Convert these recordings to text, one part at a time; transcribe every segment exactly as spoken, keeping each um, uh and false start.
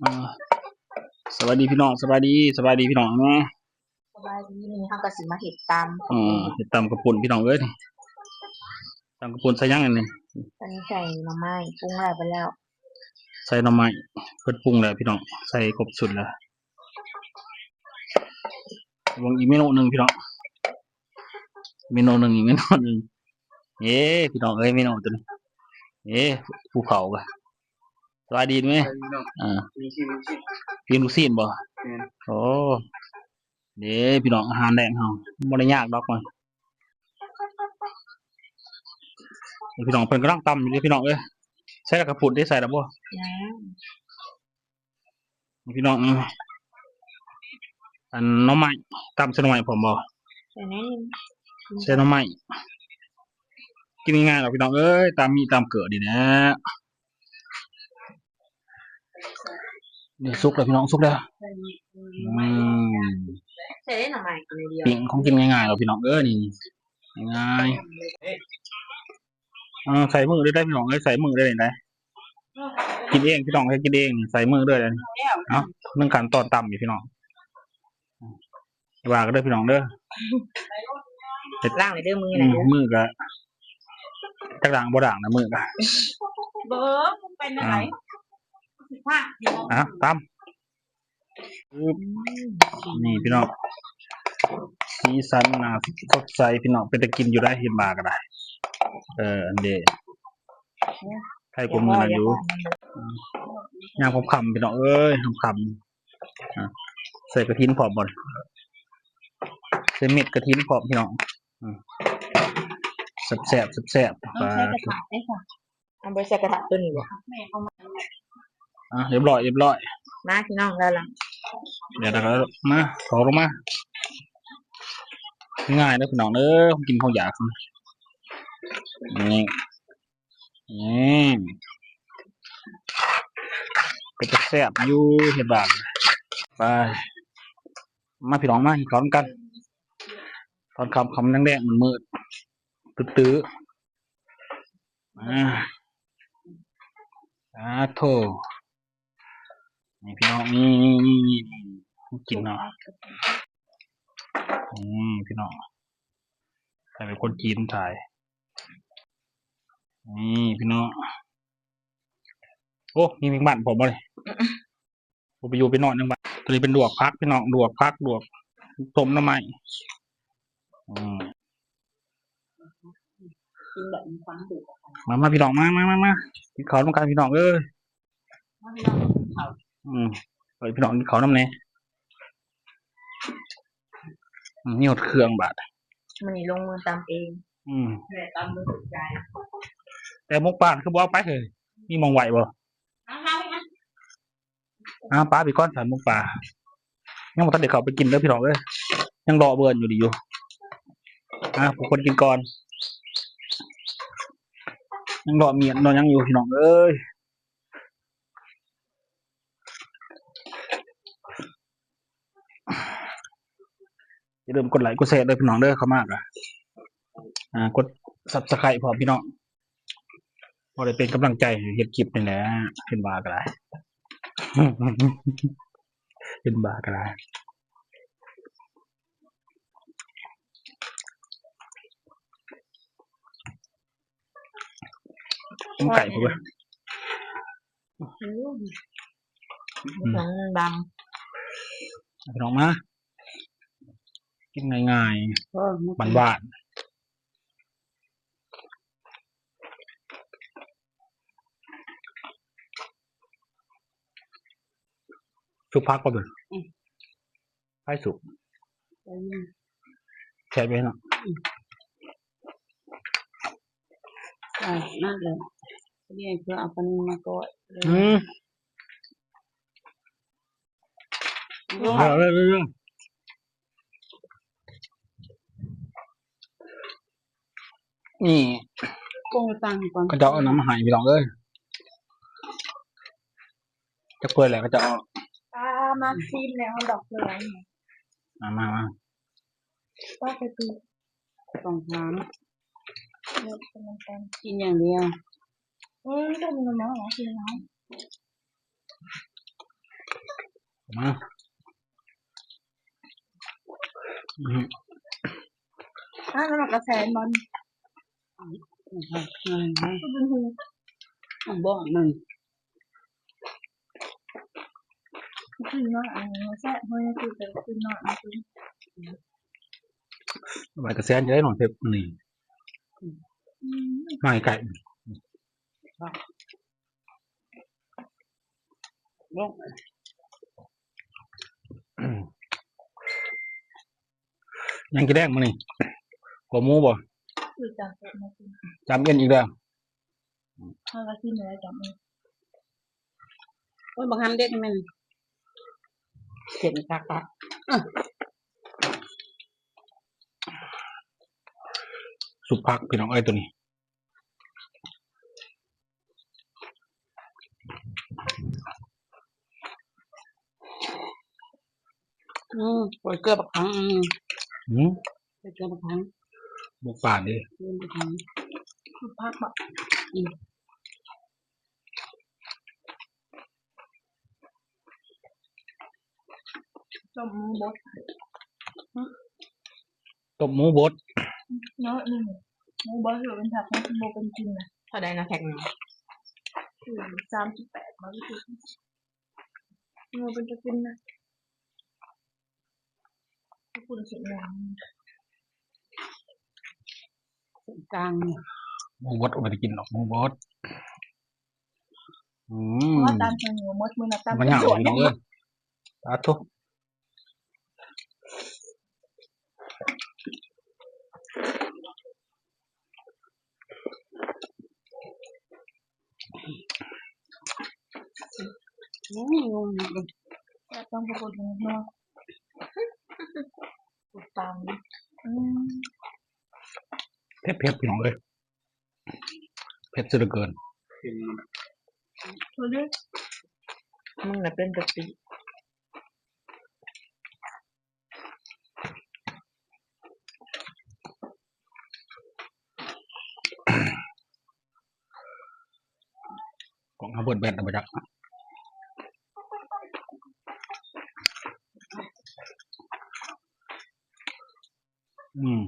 อ่า สวัสดีพี่น้อง สบายดี สบายดีพี่น้องเนาะ สบายดี มื้อนี้เฮาก็สิมาเฮ็ดตำ เออ เฮ็ดตำข้าวปุ้นพี่น้องเอ้ย ตำข้าวปุ้นใส่หยังอันนี้ อันนี้ใส่หน่อไม้ ปรุงแล้วไปแล้ว ใส่หน่อไม้ เพิ่นปรุงแล้วพี่น้อง ใส่ครบสุดแล้ว เบิ่งอีกเมนูหนึ่งพี่น้อง เมนูหนึ่ง อีกเมนูหนึ่ง เอ้ พี่น้องเอ้ย เมนูตัวนี้ เอ้ ภูเขากะ สบายดีไหม สบายดีเนาะ อ่า กินลูกชิ้น กินลูกชิ้นบ่ แม่น โอ้ เด้พี่น้อง อาหารแลงเฮา บ่ได้ยากดอกมัน พี่น้อง เพิ่นกำลังตำอยู่เด้พี่น้องเอ้ย ใส่แล้วกะปุ้นได้ใส่แล้วบ่ ยัง พี่น้อง อันหน่อไม้ ตำใส่หน่อไม้พร้อมบ่ ใส่หน่อยหนึ่ง ใส่หน่อไม้ กินง่ายๆหรอกพี่น้องเอ้ย ตำมีตำเกิดดีนะ นี่สุกแล้วพี่น้อง สุกแล้ว อืม ใส่หน่อไม้ตัวเดียว ปิ้งของกินง่ายๆหรอกพี่น้องเอ้ย นี่ ง่ายๆ อ่า ใส่มือได้ ได้พี่น้องเอ้ย ใส่มือได้เลยนะ กินเองพี่น้อง ให้กินเอง ใส่มือด้วยเลย เนาะ นึ่งขั้นตอนตำอยู่พี่น้อง ว่ากันเด้อพี่น้องเด้อ ล้างเลยเด้อมือ อื นะ ม มือกะ จักล้างบ่ล้างนะมือกะ เบิ่งเป็นอะไร อ่า สิพลาดเดียว อ่ะ ตำ ปึ๊บ อืม นี่พี่น้อง สีสันน่าสดใสพี่น้อง เป็นตากินอยู่ได้ เห็นบ่ากะได้ เออ อันเด้ ใครกว่ามือนั้นอยู่ เดี๋ยวพอ เดี๋ยวพอ อ่า ย่างคำๆพี่น้องเอ้ย คำๆ อ่ะ ใส่กระถินพร้อมบ่ ใส่เม็ดกระถินพร้อมพี่น้อง อืม แซ่บๆ แซ่บๆ ต้องใช้กระทะด้วยค่ะ เอาไปใส่กระทะตัวนี้บ่ อ่ะ เรียบร้อย เรียบร้อย มาพี่น้อง แล้วล่ะ เดี๋ยวเราก็มา ถอดลงมา ง่ายนะพี่น้องเด้อ กินของอยาก นี่ อืม ก็จะแซ่บอยู่เฮ็ดบ้าน ไป มาพี่น้องมากินข้าวนำกัน ตอนค่ำๆ แดงๆ มืดๆ ตื้อๆ อ่า อ่า โธ่ นี่พี่น้อง นี่ นี่ นี่ นี่ กินเนาะ อืม พี่น้อง ใครเป็นคนจีนถ่าย นี่พี่น้อง โอ้ มีแมงมันพร้อมบ่นี่ บ่ไปอยู่ไปนอนยังบ้าน ตัวนี้เป็นลวกผักพี่น้อง ลวกผัก ลวกต้มหน่อไม้ อืม กินแบบมีความสุขอะค่ะ มา มาพี่น้อง มา มา มา มา กินข้าวนำกันพี่น้องเอ้ย มาพี่น้องกินข้าว อืม เอ้ย พี่น้องกินข้าวนำแหน่ อืม นี่หมดเครื่องบาด มื้อนี้ลงมือตำเอง อืม แม่ตำบ่ถูกใจ แต่หมกปลาคือบ่เอาไปเลย มีหม่องไว้บ่ เอามา อ่า ปลาไปก่อน สารหมกปลา ยังบ่ทันได้เข้าไปกินเด้อพี่น้องเอ้ย ยังรอเบิ่นอยู่ดีอยู่ อ่า ผู้คนกินก่อน ยังรอเมียนรอหยังอยู่พี่น้องเอ้ย อย่าลืมกดไลค์กดแชร์ด้วยพี่น้องเด้อ เข้ามากะ อ่า กด Subscribe พร้อมพี่น้อง พอได้เป็นกำลังใจให้เฮ็ดคลิปนี่แหละ เห็นว่าก็ได้ เห็นว่าก็ได้ มันไก่ปะเว้ย อืม อืม หนังมันดำ พี่น้องมา กินง่ายๆ เออ มัน หวานๆ ซุปผักก็เป็น อืม ไข่สุก อืม แซ่บเลยเนาะ อืม ใช่ มากเลย เนี่ย เพื่อเอาปลานิลมาก่อน อืม เอาเลย เอาเลย เอาเลย นี่ คงจะตั้งก่อน เขาจะเอาน้ำมาให้พี่น้องเอ้ย จักถ้วยแหละเขาจะเอา อ่า มาชิมแล้วดอกเหลือง มา มา มา ป้าไปดู ต้องถาม กินอย่างเดียว อืม ต้มน้ำหรอ กินน้ำ มา อืม อ้าวแล้วมันกระแสมัน อืม ก็เป็นหู อันบ่มัน ขึ้นเนาะอันนี้แซ่บเฮ้ยคือเป็นขึ้นเนาะมันเป็น ใบกระแสนจะได้หน่อยเถอะนี่ อืม หน่อยไก่ ลง ยังกินแรกมานี่ กว่าหมูบ่ คือจังเป็นมากิน จำเอ็นอีกแล้ว ข้าวกะทิเนื้อจังเลย โอ้ยบางคำเด็ดมันเข็มคักอะ สุกผักพี่น้องเอ้ยตัวนี้ อืมก๋วยเกลือบักขังอืม อืม ก๋วยเกลือบักขัง บุกป่านดิ เกลือบักขัง คือผักแบบ อืม ต้มหมูบด ต้มหมูบด เนาะนี่หมูบดคือเป็นผักนะหมูเป็นกินนะ เท่าใดนะแพ็คหนึ่ง คือสามสิบแปดบาทคือหมูเป็นจะกินนะคุณสิบหนึ่ง กลาง หมูบดเอาไปกินหรอกหมูบด อื เพราะ ม ว่าตามเชิงหมูมดมือนะตาม มันยาก สวน พี่น้องเอ้ยสาธุ อืมงงเลย ต้องไปกดเนาะ ตาม อืม เผ็ดเผ็ดพี่น้องเอ้ยเผ็ดซะเหลือเกิน ดูดิ มึงน่ะเป็นกะปิ ของเขาเปิดแบตเอาไปจัก อืม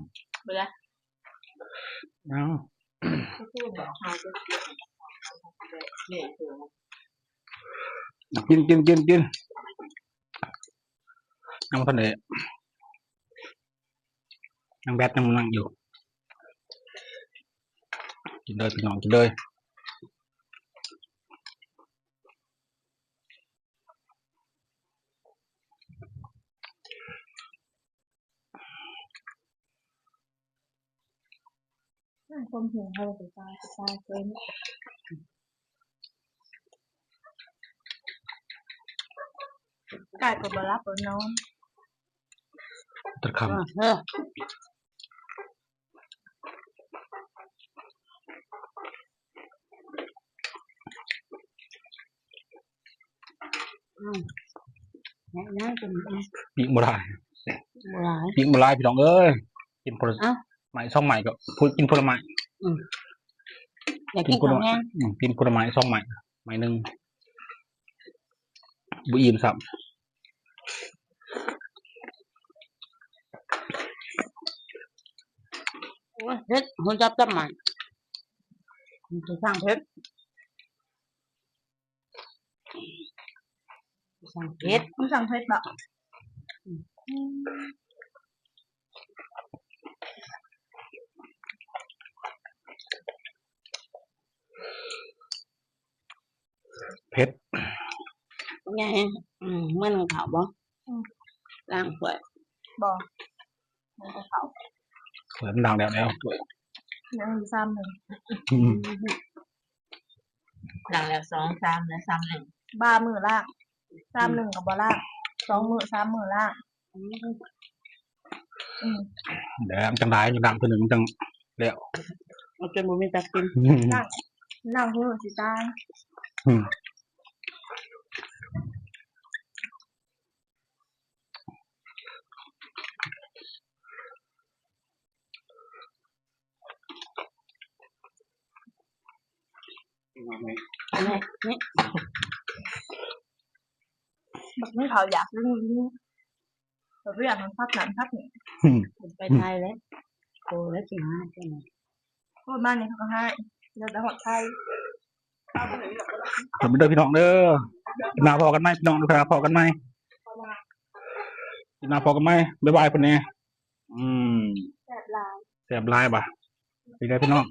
เบื่อ เอา ก็คือบอกเขาจะเปลี่ยนเปลี่ยนตัว กินกินกินกินยังบ่ทันได้ยังแบตยังนั่งอยู่ กินเลยพี่น้องกินเลย ความหิวเขาไปตายไปตายเกิน กลายเป็นบารับนอน ตะคำ เออ อืมแนะนำเป็น ปีกบ่ได้ หลาย ปีกบ่ได้พี่น้องเอ้ยกินผล เอ้า ไม้ช่องใหม่ก็พูดกินผลไม้ อยากกินของแห้ง อืมกินผลไม้ช่องใหม่ไม้หนึ่งบุอิ่มซ้ำ โอ้ยเผ็ดหัวจับจับใหม่มันจะสร้างเผ็ดสร้างเผ็ด มันสั่งเผ็ดแบบ เผ็ด ไงอืมเมื่อนึงเขาบอกล้างถ้วย บอกมันก็เขา เปิดมันดังแล้วแล้ว ยังมีซ้ำหนึ่ง อืม ล้างแล้วสองสามแล้วสามหนึ่ง บ้ามือลากซ้ำหนึ่งกับบอลากสองมือซ้ำมือลากอืม เดี๋ยวจังได้จังดังตัวหนึ่งจังแล้ว เอาจนบ่มีจักกิน นั่งนั่งเพื่อสิตาย อืม อันนี้นี่ บักไม่เขาอยากเรื่องนี้แต่เพื่อนมันพักหนังพักหนึ่ง ผมไปไทยแล้วโกแล้วสิมาใช่ไหม เพราะว่าบ้านนี้เขาก็ให้เดี๋ยวจะหดไทย ขอบคุณเด้อพี่น้องเด้อ คลิปหน้าพอกันไหมพี่น้อง คลิปหน้าพอกันไหม คลิปหน้าพอกันไหม บ๊ายบายคนนี้ อืม แบบลาว แสบหลายบ่ะ ไปได้พี่น้อง